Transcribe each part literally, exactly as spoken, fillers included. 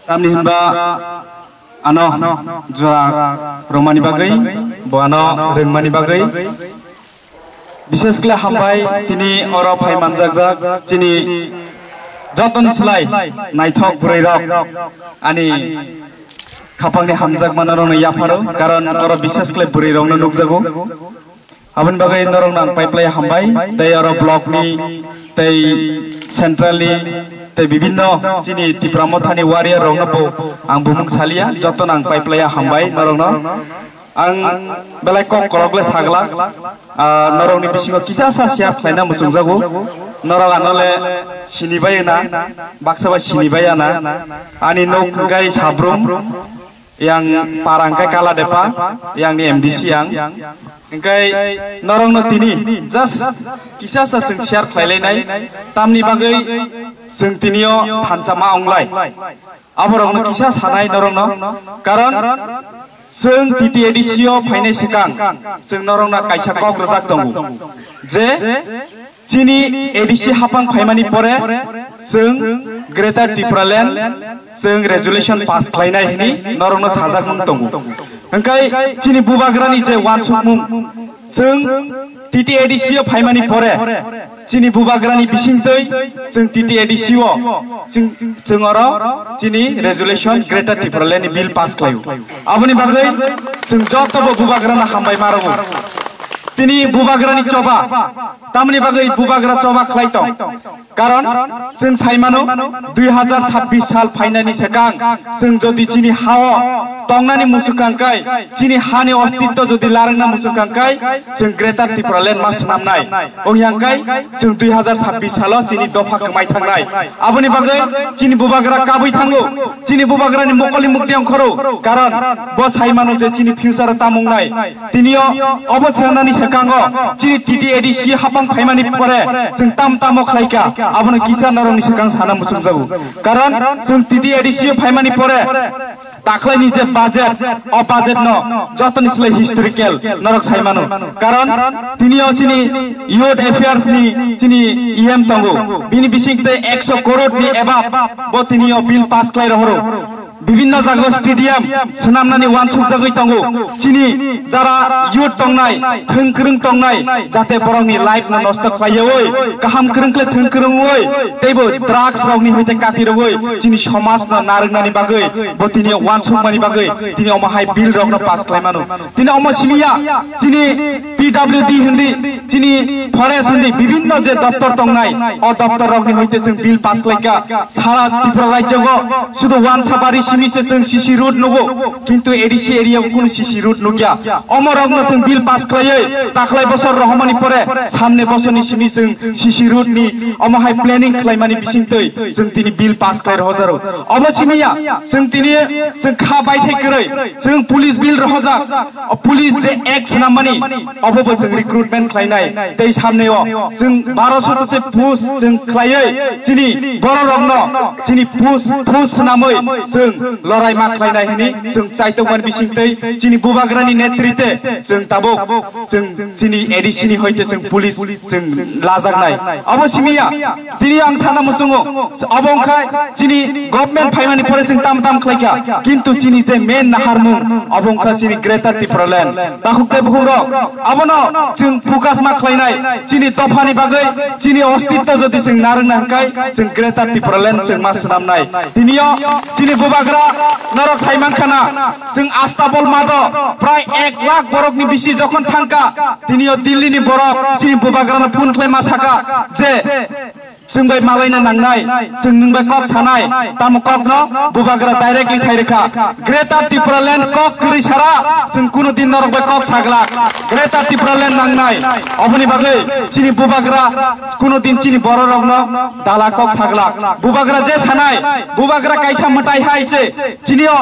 Tamni hinba ano jora romani bagwi, bo ano rwngmani bagwi. Bishes kle hambai tini oro phai manjakjak chini jotoni slai naithok bwrwi rok ani khapangni hamjakma norokno yapharo, karon oro bishes kle bwrwi rokno nukjago. Aboni bagwi norokno ang paiplai hambai, tei oro block ni, tei central ni, tei bibinno chini Tipra Mothani warrior rokno bo ang bumung salia, jotono ang paiplai hambai norokno. Ang belai kok kolok le sagla, ah, norokni bisingo kisa sa share khlaina muchungjago, norok ano le sinibai na, baksa bai sinibai ana, ani nok hwnkhe Sabrum, yang para hwnkhe Kaladepa, yang ni M D C ang. Hwnkhe norokno tini just kisa sa chwng share khlailainai, tamni bagwi chwng tinio thansa ma onglai. Aborokno kisa sanai norokno, karon chwng T T A D C o phainai swkang chwng norokno kaisa kok rwjak tongo je, chini A D C hapang phaimani pore chwng Greater Tipraland chwng resolution pass khlainai hwnwi norokno sajak mung tongo. Hwnkhe chini bubagrani je wansukmung, chwng T T A D C o phaimani pore chini bubagrani bisingtwi chwng T T A D C o chwng, chwng oro chini resolution Greater Tipraland ni bill pass khlaio. Aboni bagwi chwng jotobo bubagrano hambai ma rwo. Tini bubagrani choba, tamni bagwi bubagra choba khlai tong? Karon chwng sai mano, dui hazar sabbish sal phainani swkang chwng jodi chini hao tongnani muchukang kai, chini hani ostitto jodi larwngna muchukang kai, chwng Greater Tipraland ma swnamnai. Ong yang kai chwng dui hazar sabbish salo chini dopha kwmai thangnai. Aboni bagwi chini bubagra kabui thango, chini bubagrani mokoli mukti ongkhoro, karon bo sai mano je chini future o tam wngnai. Tinio obo sanani swkango chini T T A D C hapang phaimani pore chwng tam tamo khlaika, abono kisa norokni swkang sana muchungjago. Karon chwng T T A D C phaimani pore takhlaini je budget, o budget no jotoni slai historical norok sai mano. Karon tinio chini Youth Affairs ni chini E M tongo, bini bisingtwi ekso crore ni above bo tinio bill pass khlai rohoro. Bibinno jaga stadium swnamnani wansuk jagwi tongo. Chini jara youth tongnai, thwng kwrwng tongnai, jate borokni life no nosto khlaiyawi, kaham kwrwng khle thwng kwrwngwi, teibo drugs rokni hoite kati rogwi chini somaj no narwknani bagwi, bo tini wansukmani bagwi tini omo hai bill rokno pass khlai mano. Tini omo simi ya, chini P W D hindi, chini forest hindi, bibinno je doptor tongnai, o doptor rokni hoite chwng bill pass khlaika. Sara Tripura rajyogo sudu Wansabari simi se chwng C C road nugo, kintu A D C area o kunu C C road nukya. Omo rokno chwng bill pass khlaiwi takhlai bosor rohormani pore samne bosorni simi chwng C C road ni omo hai planning khlaimani bisingtwi chwng tini bill pass khlai rohojaro. Obo simi ya, chwng tini chwng kha baithai kwrwi chwng police bill rohojak. O police je act swnammani, obo bo chwng recruitment khlainai. Tei samneo chwng baro soto te post chwng khlaiwi chini bororokno chini post, post swnamwi chwng lorai ma khlainai hwnwi chwng chaitokmani bisingtwi chini bubagrani netrite chwng tabuk chwng chini A D C ni hoite chwng police chwng lajaknai. Obo simi ya. Tini ang sana muchungo, obo wngkha chini government phaimani pore chwng tam tam khlaikha, kintu chini je main naharmung, obo wngkha chini Greater Tipraland. Takhuk tei bukhukrok, abono chwng focus ma khlainai, chini dophani bagwi, chini ostitto jodi chwng narwkna hwnkhe, chwng Greater Tipraland chwng ma swnamnai. Tinio chini bubagra norok sai mankhana, chwng Astabol mato prai ek lakh borokni bisi jokhon thangkha, tinio Delhi ni borok chini bubagrano phone khlai ma saka je, chwng bai malaina nangnai, chwng nwng bai kok sanai, tamo kokno bubagra directly sai rwkha. Greater Tipraland kok kwrwi sara, chwng kuno din norok bai kok saglak. Greater Tipraland nangnai. Oboni bagwi chini bubagra kuno din chini bororokno dala kok saglak. Bubagra je sanai, bubagra kaisa mwtai hai se, Chinio,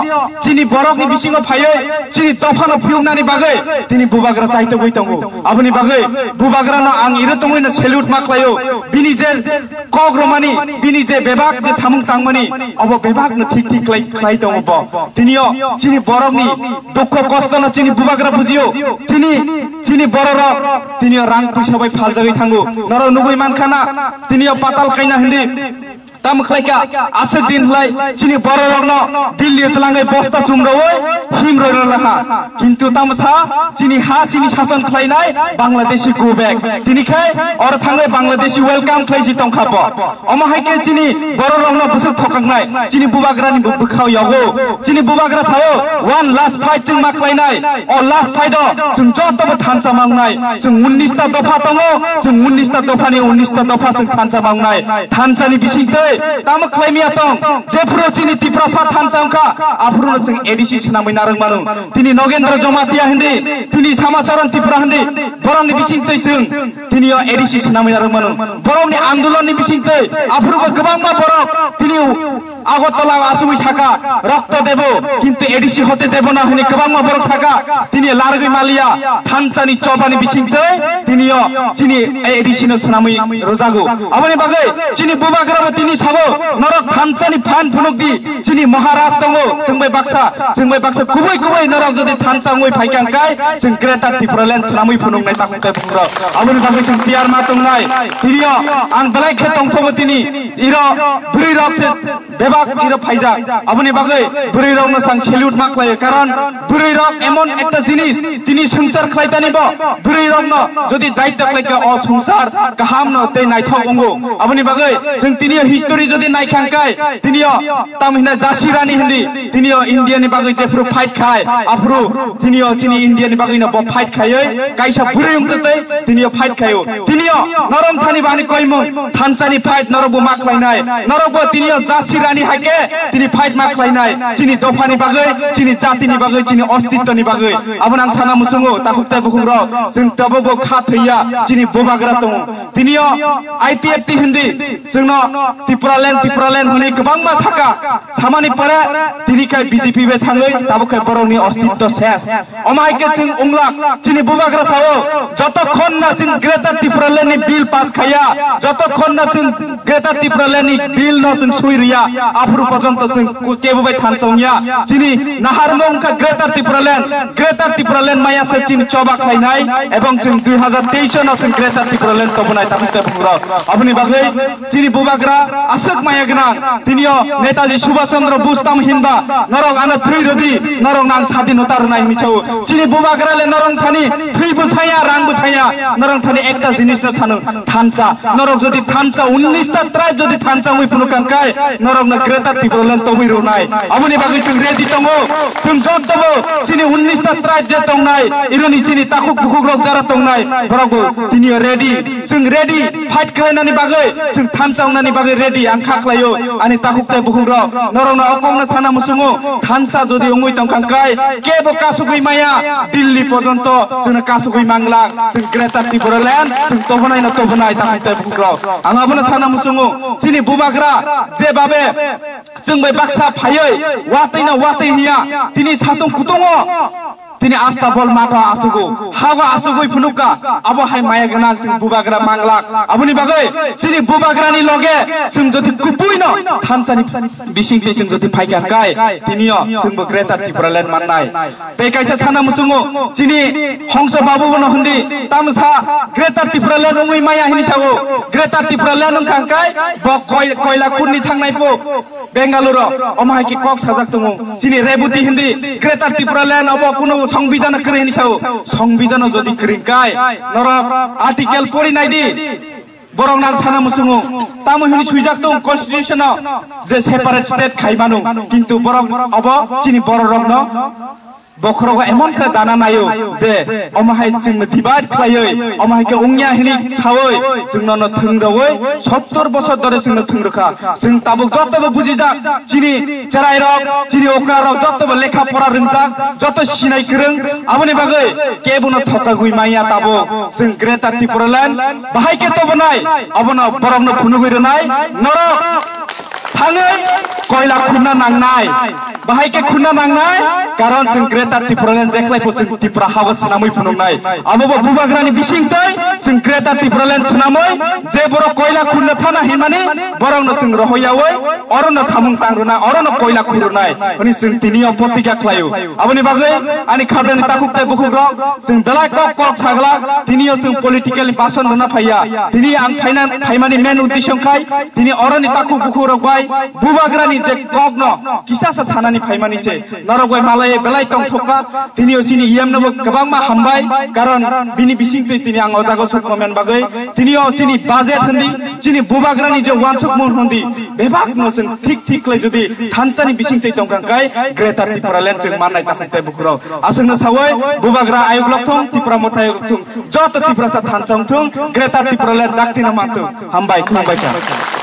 chini borokni bisingo phaiwi, chini dophano phiyoknani bagwi, tini bubagra chaitogwi tongo. Aboni bagwi, bubagrano ang iro tongwino salute ma khlaio. Bini je kok romani, bini je bebak je samung tangmani, obo bebakno thik thik khlai, khlai tongo bo. Tinio, chini borokni dukho kostono chini bubagra bujio. Chini, chini bororok, tinio rang puisa bai phaljagwi thango. Norok nugwi mankha na, tinio patal kaina hindi. Tamo khlaikha, aswk din khlai chini bororokno Delhi twlangwi bosta chumrwi himrwi rwlaha. Kintu tamo sa chini ha chini sason khlainai Bangladeshi go back. Tini khai oro thangwi Bangladeshi welcome khlai si tongkha bo. Omo hai khe chini bororokno bwswk thokaknai, chini bubagrani bo bwkhao yago. Chini bubagra sao, one last fight chwng ma khlainai. O last fight o chwng joto bo thansa mangnai. Chwng unnish ta dopha tongo, chwng unnish ta dophani unnish ta dopha chwng thansa mangnai. Thansani bisingtwi tamo khlaimya tong, jephuru chini Tiprasa thansa wngkha, aphuruno chwng A D C swnamwi narwk mano. Tini Nogendra Jamatia hindi, tini Samacharan Tripura hindi, borokni bisingtwi chwng tini o A D C swnamwi narwk mano. Borokni andolonni bisingtwi aphurubo kwbangma borok tini Agartala asugwi saka, "Rokto debo, kintu A D C hote debo na," hwnwi kwbangma borok saka, tini largwi maliya, thansani chobani bisingtwi tini o chini A D C no swnamwi rwjago. Aboni bagwi chini bubagra bo tini sabo, "Norok thansani phan phunuk di, chini Maharaj tongo, chwng bai baksa, chwng bai baksa kubui kubui norok jodi thansa wngwi phaikha hwnkhe, chwng Greater Tipraland swnamwi phunuknai," takuk tei bukhuk rok. Aboni bagwi chwng tiyar ma tongnai. Tini o ang belai khe tongthogo tini, iro bwrwi rok se bebak iro phaijak. Aboni bagwi bwrwi rokno chwng salute ma khlaio, karon bwrwi rok emon ekta jinis tini swngchar khlaitani bo, bwrwi rokno jodi daitya khlaikha o swngchar kahamno tei naithok wngo. Aboni bagwi chwng tini history jodi naikha hwnkhe, tini o tamo hino Jhansi Rani hindi, tini o India ni bagwi jephuru fight khai, aphuru tini o chini India ni bagwi no bo fight khaiwi kaisa bwrwi wngtwi tei tini o fight khaio. Tini o norok thani bani koimung thansani fight norok bo ma khlainai. Norok bo tini o Jhansi Rani hai khe tini fight ma khlainai. Chini dophani bagwi, chini jatini bagwi, chini ostitwni bagwi. Abono ang sana muchungo, takhuk tei bukhuk rok, chwng tabuk bo kha thwiya, chini bubagra tongo. Tini o I P F T hindi, chwngno Tipraland, Tipraland hwnwi kwbangma saka. Samani pore tini khai B J P bai thangwi tabuk khai borokni ostitw ses. Omo hai khe chwng wnglak, chini bubagra sao, jotokhon na chwng Greater Tipraland ni bill pass khaiya, jotokhon na chwng Greater Tipraland ni bill no chwng sui riya, aphuru porjonto chwng ku-, kebo bai thansa wngya. Chini naharmung wngkha Greater Tipraland, Greater Tipraland maya se chini choba khlainai, ebong chwng dui hazar teis no chwng Greater Tipraland tobonai, takhuk tei bukhuk rok. Aboni bagwi chini bubagra aswk maya gwnang, tini o Netaji Subhash Chandra Bose tamo hinba, "Norok ano thwi rwdi, norok nang sadinota rwnai," hwnwi sao. Chini bubagra le norok thani thwi bwsaya, rang bwsaya, norok thani ekta jinis no sano, thansa. Norok jodi thansa, unnish ta tribe jodi thansa wngwi phunuk kha hwnkhe, norok no Greater Tipraland tobwi rwnai. Aboni bagwi chwng ready tongo, chwng jotobo chini unnish ta tribe je tongnai, ironi chini takhuk bukhuk rok jara tongnai, borok bo tini o ready. Chwng ready fight khlainani bagwi, chwng thansa wngnani bagwi ready ang kha khlaio. Ani takhuk tei bukhuk rok, norokno o kokno sana muchungo, thansa jodi wngwi tongkha hwnkhe kebo kasugwi maya, Delhi porjonto chwngno kasugwi manglak, chwng Greater Tipraland chwng tobonai no tobonai, takhuk tei bukhuk rok. Ang abono sana muchungo, chini bubagra je babe chwng bai baksa phaiwi watwi no watwi hiya, tini satung kutungo. Tini asta bol mato asugo, hago asugwi phunukha, abo hai maya gwnang chwng bubagra manglak. Aboni bagwi chini bubagrani loge chwng jodi kubuino thansani bisingtwi chwng jodi phaikha hwnkhe, tinio chwngbo Greater Tipraland mannai. Tei kaisa sana muchungo, chini Hongso Babu bono hindi, tamo sa Greater Tipraland wngwi maya hini sao, Greater Tipraland wngkha hwnkhe bo Koi-, Koilakundni thangnai po. Bengaluru, omo hai khe kok sajak tongo. Chini Reboti hindi, Greater Tipraland obo kuno songbidhano kwrwi hini sao. Songbidhano jodi kwrwi kai, norok article pori nai di. Borok nang sana muchungo. Tamo hini swijak tong constitution o je separate state khai mano. Kintu borok obo chini borok rokno Bokhorogo emon khe dana naio je omo hai chwngno divide khlaiwi, omo hai khe wngya hwnwi saui chwngno no thwng rwui sottor bosor dhore chwngno thwng rwkha. Chwng tabuk jotobo bujijak, chini chwrairok, chini okrarok jotobo lekha pora rwngjak, joto sinai kwrwng, aboni bagwi kebono thokagwi manya tabuk. Chwng Greater Tipraland bahai khe tobonai, abono borokno phunugwi rwnai, norok Angwi koila khunna nangnai. Bahai khe khunna nangnai, karon chwng Greater Tipraland jekhlai pho chwng Tipra hao swnamwi phunuknai. Abo bo bubagrani bisingtwi chwng Greater Tipraland swnamwi je borok koila khunna thana hinmani borokno chwng rohoyawi orono samung tangrwnai, orono koila khurunai. Hwnwi chwng tini o protigya khlaio. Aboni bagwi ani khajani takhuk tei bukhukrok chwng belai kok kok sagla tini o chwng political ni bason rwna phaiya. Tini ang phaina phaimani main uddesho khai tini oroni takhuk bukhukrok bai bubagrani je kokno kisasa sanani phaimani se norok bai malai belai tongthokka. Tini o chini E M no bo kwbangma hambai, karon bini bisingtwi tini ang o jaga sukma men bagwi tini o chini budget hwndi chini bubagrani je wansukmung hwndi bebakno chwng thik thik khlai jodi thansani bisingtwi tongkha khai Greater Tipraland chwng mannai takhuk tei bukhukrok. Aswkno sawi bubagra ayuk lokthung, Tipra Motha ayuk lokthung, joto Tiprasa thansa wngthung, Greater Tipraland daktino mangthung. Hambai, khulumbai kha.